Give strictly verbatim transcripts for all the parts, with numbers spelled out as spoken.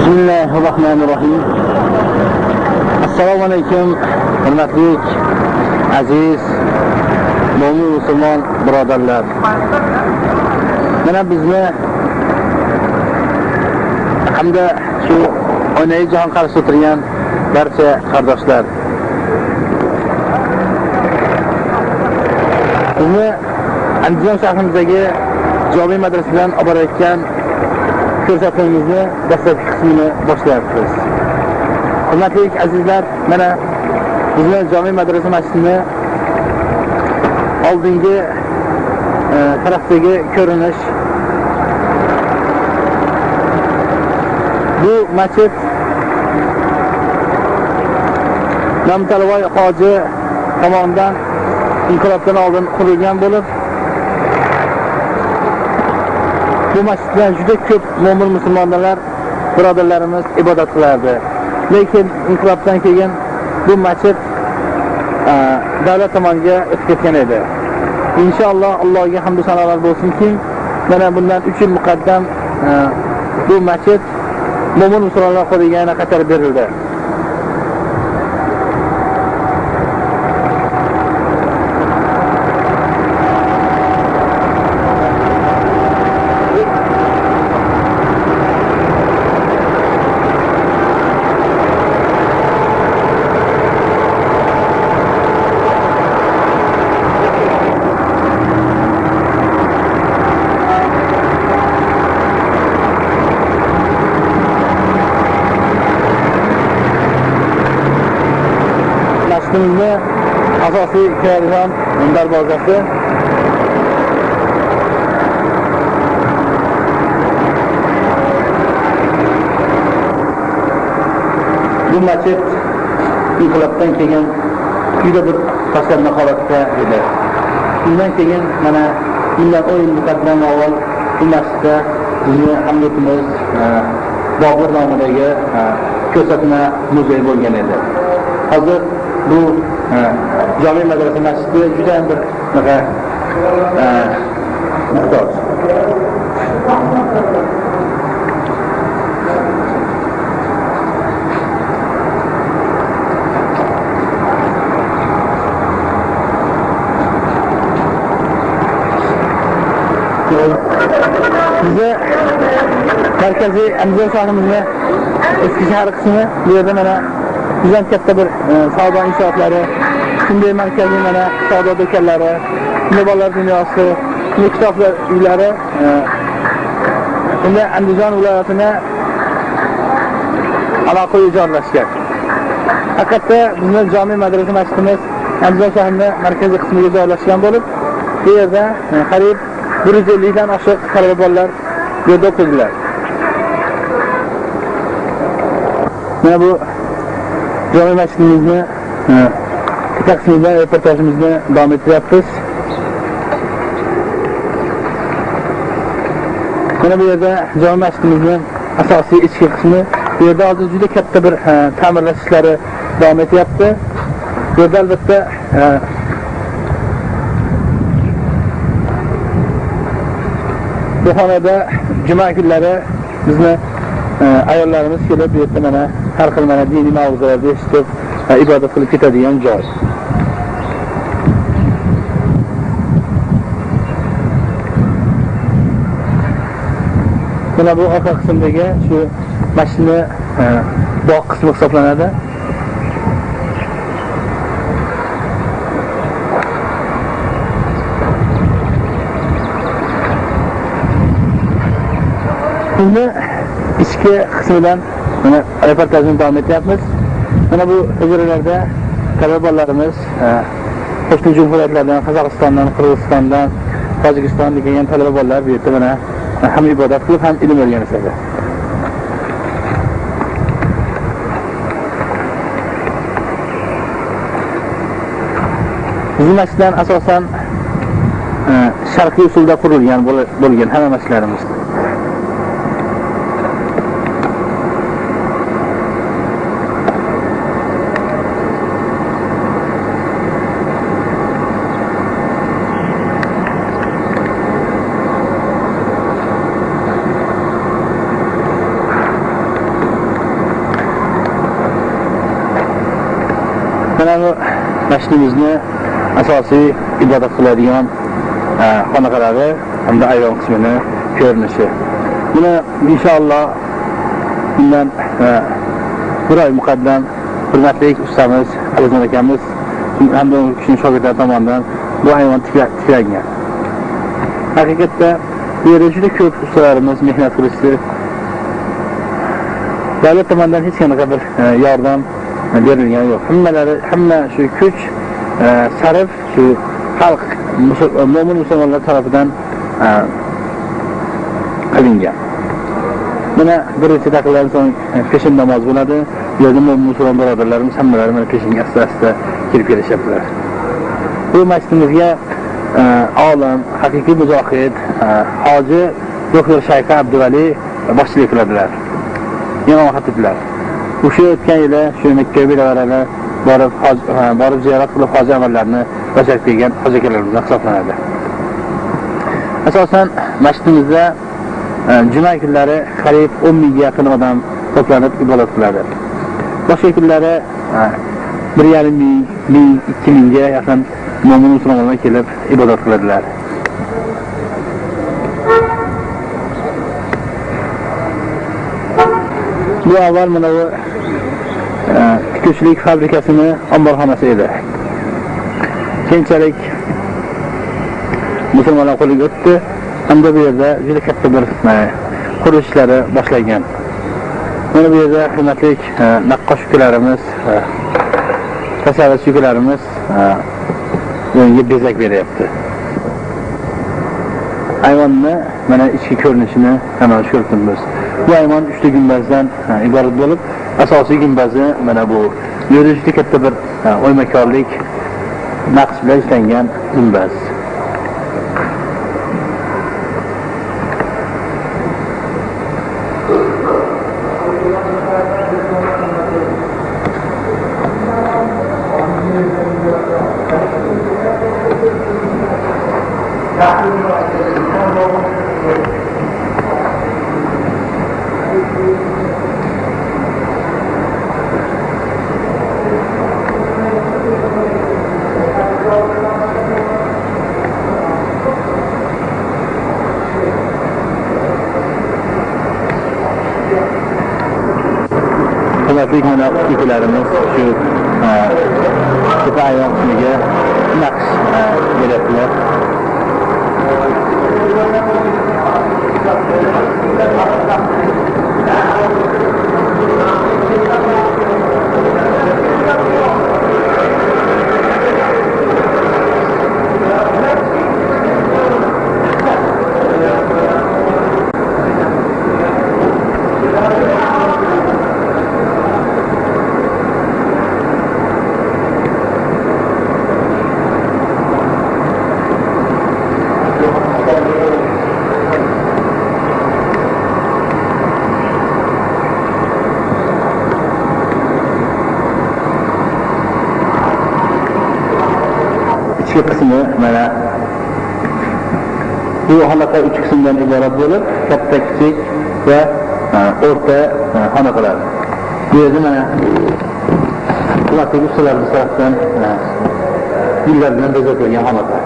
بىسمىللاھىرراھمانىرراھىم. ئەسسالامۇ ئەلەيكۇم، ھۆرمەتلىك، ئەزىز مۆمىن مۇسۇلمان بۇرادەرلەر. مانا بىزنى ھەمدە شۇ ئون جاھان قارشى ئولتۇرغان بارچە قېرىنداشلار. بىزنى ئەندىجان شەھىرىمىزدىكى جامى مەدرىسىدىن ئېلىپ بارىۋاتقان كۆرسەتمىمىزنى دەسلەپكى قىسمىنى باشلايمىز. ھۆرمەتلىك ئەزىزلەر، مانا بىزنىڭ جامى مەدرىسە مەسچىتىنىڭ ئالدىنقى، ئە، تەرەپتىكى كۆرۈنۈش. بۇ مەسچىت مەمتىلىۋاي ھاجى تامامىدىن ئىنقىلابتىن ئالدىن قۇرۇلغان بولۇپ، بۇ مەسچىتتە جۈدە كۆپ مۆمىن مۇسۇلمانلار، بۇرادەرلىرىمىز ئىبادەت قىلاتتى. لېكىن ئىنقىلابتىن كېيىن بۇ مەسچىت، ئە، دۆلەت تامانغا ئۆتۈپ كەتكەن ئىدى. ئىنشائاللا، ئاللاھقا ھەمدۇ سانالار بولسۇنكى، مانا بۇندىن ئۈچ يىل مۇقەددەم، ئە، بۇ مەسچىت مۆمىن مۇسۇلمانلار قولىغا يەنە قايتۇرۇپ بېرىلدى. مەسچىتىمىزنىڭ ئاساسىي كىرىدىغان دەرۋازىسى. بۇ مەسچىت ئىنقىلابتىن كېيىن جۈدە بىر تاشلانما ھالەتتە ئىدى. شۇندىن كېيىن مانا بۇندىن ئون يىل مۇقەددەم ئاۋۋال بۇ مەسچىتتە بىزنىڭ ھەميۇرتىمىز، ئە، بابۇر نامىدىكى، ئە، كۆرسەتمە مۇزېي بولغان ئىدى. ھازىر بۇ، ئە، جامى مەدرىسە مەسچىتى جۈدە بىر، ئە، ئە، موھتاج. بىزدە مەركىزىي ئەنزان شەھىرىمىزنى ئەسكى شەھەر قىسمى، بۇ يەردە مانا جۈدە كاتتا بىر، ئە، سودا ئىنشائاتلىرى، شۇنداق مەركىزىي مانا سودا دۇكانلىرى، شۇنداق بالىلار دۇنياسى، شۇنداق كىتابلار ئۆيلىرى، ئە، شۇنداق ئەندىجان ۋىلايىتىنى ئالاقە ئۆيى جارلاشكەن. ھەقىقەتتە بىزنىڭ جامى مەدرىسە مەسچىتىمىز ئەندىجان شەھىرىنىڭ مەركىزىي قىسمىغا جايلاشقان بولۇپ، بۇ يەردە، ئە، قەرىب بىر يۈز ئەللىكتىن ئاشۇق تەلىبە بالىلار بۇ يەردە ئوقۇيدىلار. مانا بۇ جامى مەسچىتىمىزنى، ئە، بۇ قىسمى بىلەن رېپورتاژىمىزنى داۋام ئەتتۈرۈۋاتىمىز. مانا بۇ يەردە جامى مەسچىتىمىزنىڭ ئاساسىي ئىچكى قىسمى. بۇ يەردە ھازىر جۈدە كاتتا بىر، ئە، تەمىرلەش ئىشلىرى داۋام ئېتىۋاتىدۇ. بۇ يەردە، ئەلۋەتتە، ئە، بۇ خانىدا جۈمە كۈنلىرى بىزنى، ئە، ئاياللىرىمىز كېلىپ، بۇ يەردە مانا ھەر خىل مانا دىنىي مەۋزۇلاردا ئىشلىتىپ، ئە، ئىبادەت قىلىپ كېتىدىغان جاي. مانا بۇ ئارقا قىسىمدىكى شۇ مەسچىتنى، ئە، باغ قىسمى ھېسابلىنىدۇ. بىزنى ئىچكى قىسمى بىلەن مانا رېپورتاژنى داۋام ئېتىۋاتىمىز. مانا بۇ ھۈجرىلەردە تەلىبە بالىلىرىمىز، ئە، قوشنا جۇمھۇرىيەتلەردىن، قازاقىستاندىن، قىرغىزىستاندىن، تاجىكىستاندىن كەلگەن تەلىبە بالىلار بۇ يەردە مانا ھەم ئىبادەت قىلىپ، ھەم ئىلىم ئۆگىنىشىدۇ. بىزنىڭ مەسچىتلەر ئاساسەن، ئە، شەرقىي ئۇسۇلدا قۇرۇلغان بول-، بولغان ھەممە مەسچىتلىرىمىز. مانا بۇ مەسچىتىمىزنى ئاساسىي ئىبادەت قىلىدىغان، ئە، خانىقالارى ھەمدە ئايۋان قىسمىنى كۆرۈنۈشى. بۇنى ئىنشائاللا بۇندان، ئە، بىر ئاي مۇقەددەم ھۆرمەتلىك ئۇستازىمىز ئەلىزان ئاكامىز ھەمدە ئۇنىڭ كىشىنىڭ شاگىرتلىرى تامامىدىن بۇ ئايۋان تىكلە-، تىكلەنگەن. ھەقىقەتتە بۇ يەردە جۈدە كۆپ ئۇستازلىرىمىز مېھنەت قىلىشتى. دۆلەت تامامىدىن ھېچقانداق بىر، ئە، ياردەم بېرىلگەن يوق. ھەممىلەر، ھەممە شۇ كۈچ، ئە، سەرپ شۇ خەلق، مۇسۇل-، مۆمىن مۇسۇلمانلار تەرىپىدىن، ئە، قىلىنغان. مانا بىر نەچچە دەقىقىدىن سوڭ، ئە، پېشىن نامازى بولىدۇ. بۇ يەردە مۆمىن مۇسۇلمان بۇرادەرلىرىمىز ھەممىلەر مانا پېشىنگە ئاستا-ئاستا كىرىپ كېلىشەتتىلەر. بۇ مەسچىتىمىزگە، ئە، ئالىم، ھەقىقىي مۇجاھىد، ئە، ھاجى دوكتور شەيخى ئابدۇۋەلى باشچىلىق قىلىدىلەر. يېڭى خەتىپلەر. مۇشۇ ئۆتكەن يىلى شۇ مەككە بىلەن بارىپ، ھاج-، بارىپ زىيارەت قىلىپ، ھاجى ئەمەللەرنى باشلاپ كەلگەن ھاجى ئاكىلىرىمىزدىن ھېسابلىنىدۇ. ئاساسەن، مەسچىتىمىزدە، ئە، جۈمە كۈنلىرى قەرىب ئون مىڭغا يېقىن ئادەم توپلىنىپ ئىبادەت قىلىدۇ. باشقا كۈنلىرى، ئە، بىر يېرىم مىڭ، مىڭ، ئىككى مىڭگە يېقىن مۆمىن مۇسۇلمانلار كېلىپ ئىبادەت قىلىدىلەر. بۇ ئاۋۋال مانا بۇ، ئە، تىككۈچىلىك فابرىكىسىنى ئامبارخانىسى ئىدى. كېيىنچىلىك مۇسۇلمانلار قولىغا ئۆتتى. ئەمدى بۇ يەردە جۈدە كاتتا بىر، ئە، قۇرۇلۇش ئىشلىرى باشلانغان. مانا بۇ يەردە ھۆرمەتلىك، ئە، نەققاش ئۇكىلىرىمىز، ئە، تەسەۋۋۇرچى ئۇكىلىرىمىز، ئە، ئۆيگە بېزەك بېرىۋاتىدۇ. ئايۋاننى مانا ئىچكى كۆرۈنۈشىنى ھەممىڭلار كۆرۈپ تۇرىمىز. بۇ ئايۋان ئۈچ گۈمبەزدىن، ئە، ئىبارەت بولۇپ، ئاساسىي گۈمبەزى مانا بۇ يۆرۈشلۈك كاتتا بىر، ئە، ئويماكارلىق نەقىش بىلەن ئىشلەنگەن گۈمبەز. ھۆرمەتلىك مانا ئۇكىلىرىمىز شۇ، ئە، سېپى ئايۋان قىسمىغا نەقىش، ئە، بېرىۋاتىدۇ. ئىچكى قىسمى مانا بۇ ھالقا ئۈچ قىسىمدىن ئىبارەت بولۇپ، كاتتا، كىچىك ۋە، ئە، ئورتا، ئە، ھالقىلار. بۇ يەردە مانا پىلاتىك ئۇستىلارنىڭ تەرىپىدىن، ئە، گۈللەر بىلەن بېزەتىلگەن ھالقا.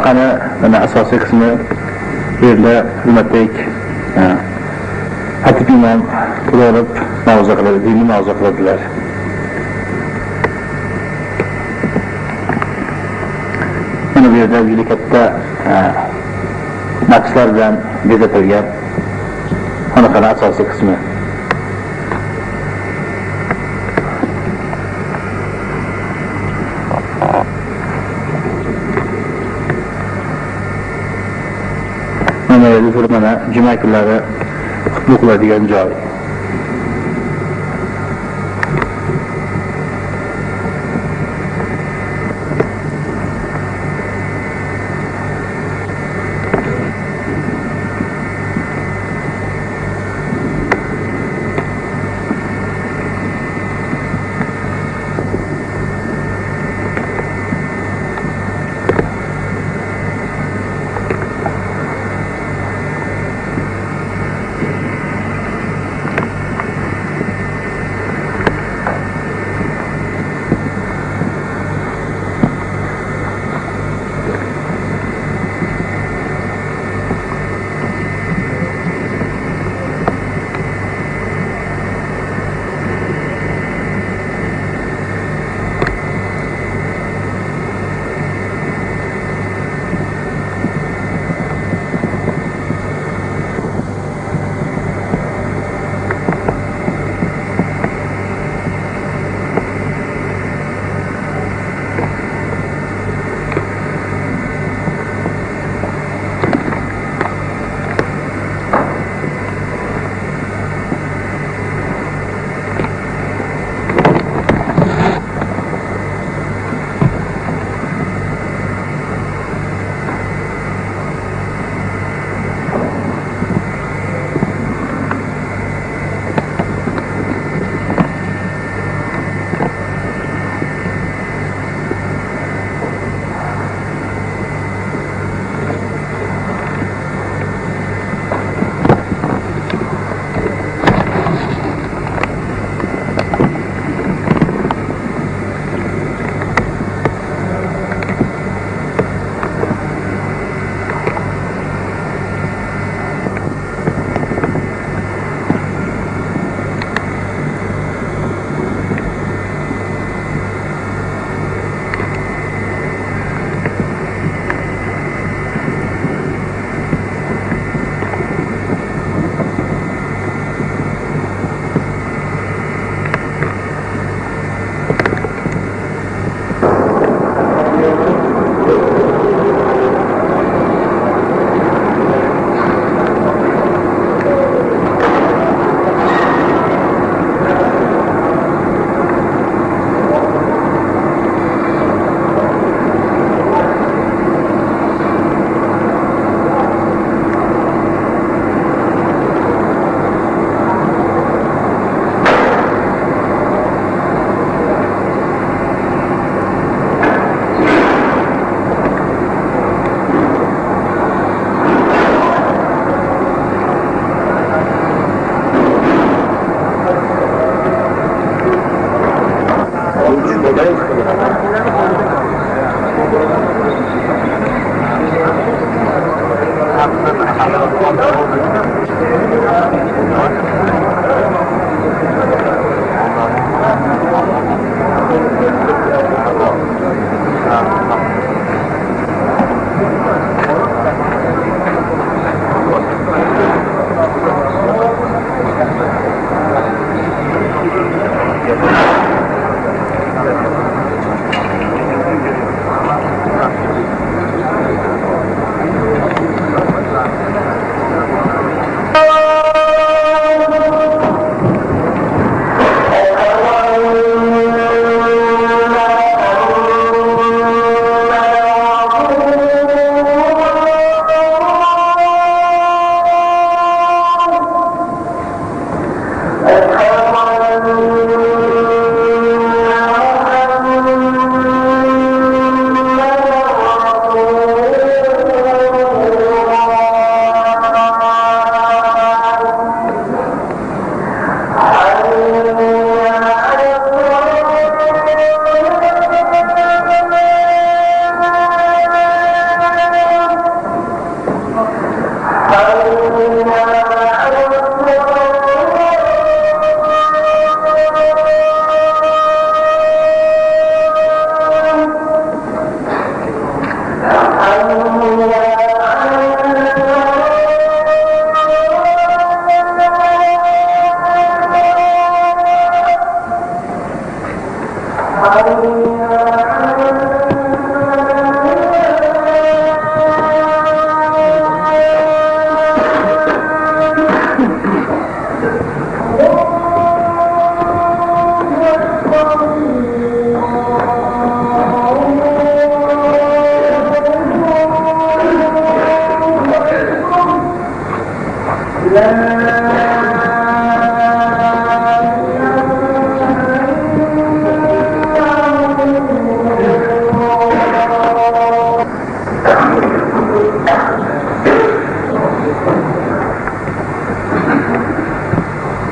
مانا، مانا ئاساسىي قىسمى بۇ يەردە ھۆرمەتلىك، ئە، خەتىپ ئىمام تۇرۇپ ماۋزۇ قىلدى، دىنىي ماۋزۇ قىلدىلار. مانا بۇ يەردە جۈدە كاتتا، ئە، نەقىشلەر بىلەن بېزەتىلگەن. مانا قارا ئاساسىي قىسمى. مانا يەردە تۇرۇپ مانا جۈمە كۈنلەردە خۇتبە قىلىدىغان جاي.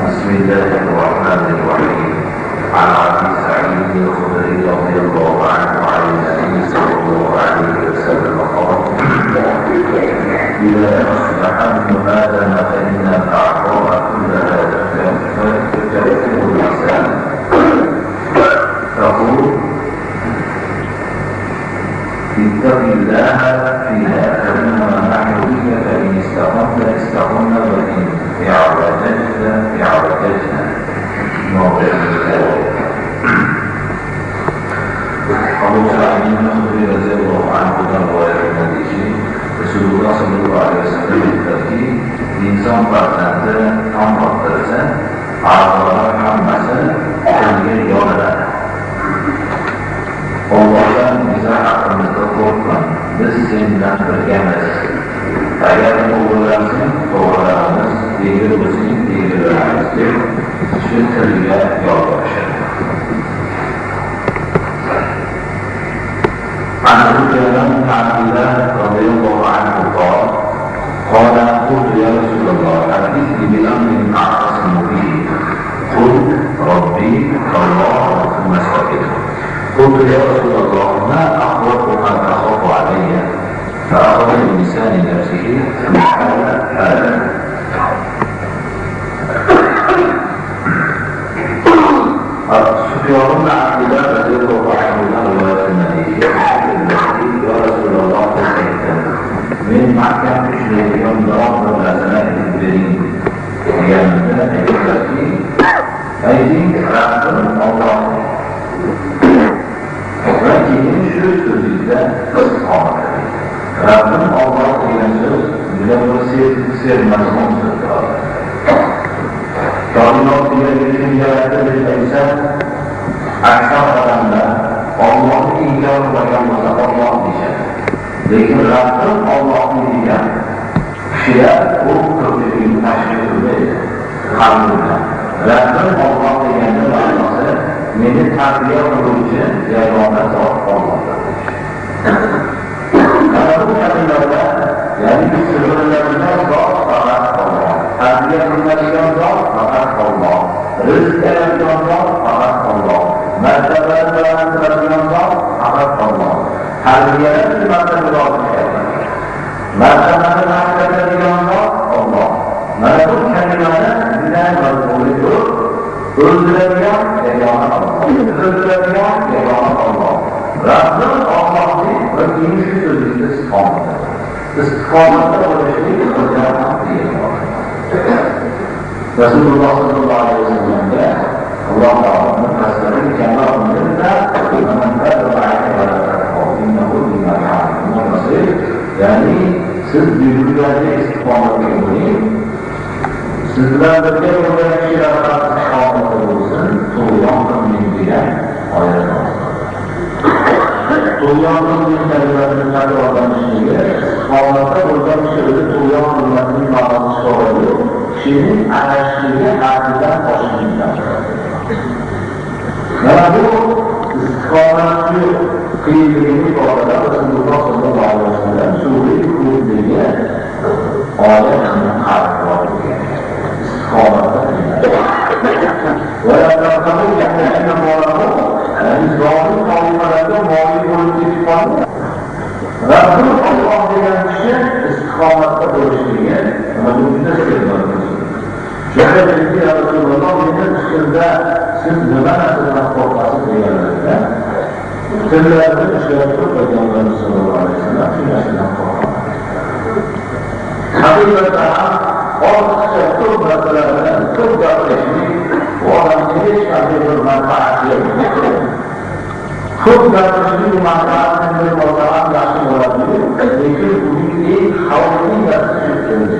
بسم الله الرحمن الرحيم. عن أبي سعيد الخدري رضي الله عنه عن النبي صلى الله عليه وسلم قال: إذا أصبح ابن آدم فإن الأعضاء كلها تكفر اللسان، تقول: اتق الله فيها، فإنما نحن بك، فإن استقمت استقمنا، وإن اعوججت اعوججنا. رواه مسلم. ئەبۇ سەئىد خۇدرى رەزىيەللاھۇ ئەنھۇدىن رىۋايەت قىلىنغان دېيىشى، رەسۇلۇللاھ سەللەللاھۇ ئەلەيھى ۋەسەللەم ئېيتقانكى، ئىنسان پەرزەنتى تاڭ ئاتتۇرسا، ئەزالار ھەممىسى تىلگە يالىنىدۇ. ئاللاھتىن بىزنىڭ ھەققىمىزدە قورققىن، بىز سېنىڭ بىلەن بىرگىمىز. ئەگەر توغرىلانسىڭ، توغرىلانىمىز، ئېگىر بولسىڭ، ئېگىرلىنىمىز، دەپ شۇ تىلگە يالۋۇرۇشىدۇ. عن أبي هريرة بن عبد الله رضي الله عنه قال: قال: قلت: يا رسول الله، حدثني بأمر أعتصم به. قل: ربي الله ثم سكت. قلت: يا رسول الله، ما أخوف ما تخاف علي؟ فأخذ بلسان نفسه ثم قال: هذا. سۇفيان ئابدۇللا رەزىيەللاھۇ ئەنھۇدىن رىۋايەت قىلىنغان دېيىشى، يا رەسۇلاللاھ، مېنى مەھكەم ئۇچرىتىدىغان بىرەر بىر نەرسىنى ئېيتىپ بېرىڭ دېگەندە، ئېيتتى، ئەي رەببىم ئاللاھ، ۋە كېيىن شۇ سۆزىدە ئىستىقامەت قىلدى. رەببىم ئاللاھ دېگەن سۆز بىلەن بىر سېرىق، سېرىق مەزمۇن سۆز. كائىنات دېگەن بىر يەردە بىر ئەكسەر ئەكسەر ئادەملەر ئاللاھنى ئىنكار قىلغان بولسا، ئاللاھ دېيىشەر. لېكىن رەببىم ئاللاھنى دېگەن كىشىلەر بۇ كۆپچىلىكنى تەشۋىق قىلمايدۇ. قەلبىدە رەببىم ئاللاھ دېگەندە مەنىسى مېنى تەربىيە قىلغۇچى يەگانە زات ئاللاھدۇر. مانا بۇ كەلىمىلەردە، يەنى سېغىنىلىدىغان زات پەقەت ئاللاھ، تەربىيە قىلىنىدىغان زات پەقەت ئاللاھ، رىزىق بېرىدىغان زات پەقەت ئاللاھ، مەرتەبىلەرنى بەلەن قىلىدىغان زات پەقەت ئاللاھ، تەربىيەلەرنى مەرتەبىلەرنى مەرتەبىنى ھەقىقەتلەندۈرگەن ئاللاھ. مانا بۇ كەلىمىنى بىلەن مەزمۇنى تۇرۇپ، ئۆلتۈرەلىگەن يەگانە ئاللاھ. ئۆلتۈرەلىگەن يەگانە ئاللاھ. رەببىم ئاللاھنى ۋە كېيىن شۇ سۆزىدە ئىستىقامەت. ئىستىقامەتتە بولۇشنى ئۆزگەرتمەڭ دېگەن. رەسۇلۇللاھ سەللەللاھۇ ئەلەيھى ۋەسەللەمگە ئاللاھ تائالا بۇنى تەسلىم كەملا ئۇندىن ۋە مەن كەززەبە ئەلەييە فەلا تەخەف، ئىننەھۇ بىما تەئمەلۇنە بەسىر. يەنى سىز بىلگۈلەرنى ئىستىقامەتكە بولۇڭ، سىز بىلەن بىرگە بولغان كىشىلەر ئىستىقامەتتە بولسۇن، تۇغيان قىلمىڭ دېگەن ئايەت بار. تۇغيان قىلمىغىن كەلىمىسىنى تەكرارلىنىشلىكى، ئىستىقامەتتە بولغان كىشى ئۆزى تۇغيان قىلماسلىقنى مەلۇم قىلىۋاتىدۇ، كىشىنىڭ ئەرەشلىكى ھەددىدىن ئاشىدۇ. مانا بۇ ئىستىقامەتنىڭ قىيىنلىقىنى ئىپادىلەپ، رەسۇلۇللاھ سەللەللاھۇ ئەلەيھى ۋەسەللەم سۈرە ھۇدتىكى ئايەتنى قارىۋاتىدۇ. ئىستىقامەتتە قىيىنلىق. ۋەلە تەركەنۇ إلى ما نهاكم عنه، يەنى زالىم قەۋملەرگە مايىل بولۇپ كېتىپ قالماڭ. رەببىم ئاللاھ دېگەن كىشى ئىستىقامەتتە بولۇش دېگەن، مانا بۇ جۈدە سىرلىق. شۇنىڭ ئۈچۈن يا رەسۇلاللاھ، مېنىڭ ئۈستۈمدە سىز نېمە نەرسىدىن قورقاسىز دېگەنلىكتە، تىللىرىنى ئىشلەپ تۇرۇپ پەيغەمبەرىمىز سەللەللاھۇ ئەلەيھى ۋەسەللەم شۇ نەرسىدىن قورققان. ھەقىقەتەن ھەم ئارتۇقچە كۆپ مەسىلە بىلەن كۆپ گەپلەشمەي، بۇ ئادەمگە ھېچقانداق بىر مەنپەئەت يوق. خۇد گەپلىشىشنى ئىمان قىلىپ بولسىڭىز ياخشى بولاتتى، لېكىن بۇنىڭكى خەۋپى ياخشى چۈشەندى.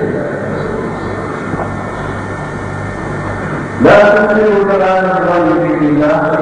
لا تتبعوا سبيل المفسدين.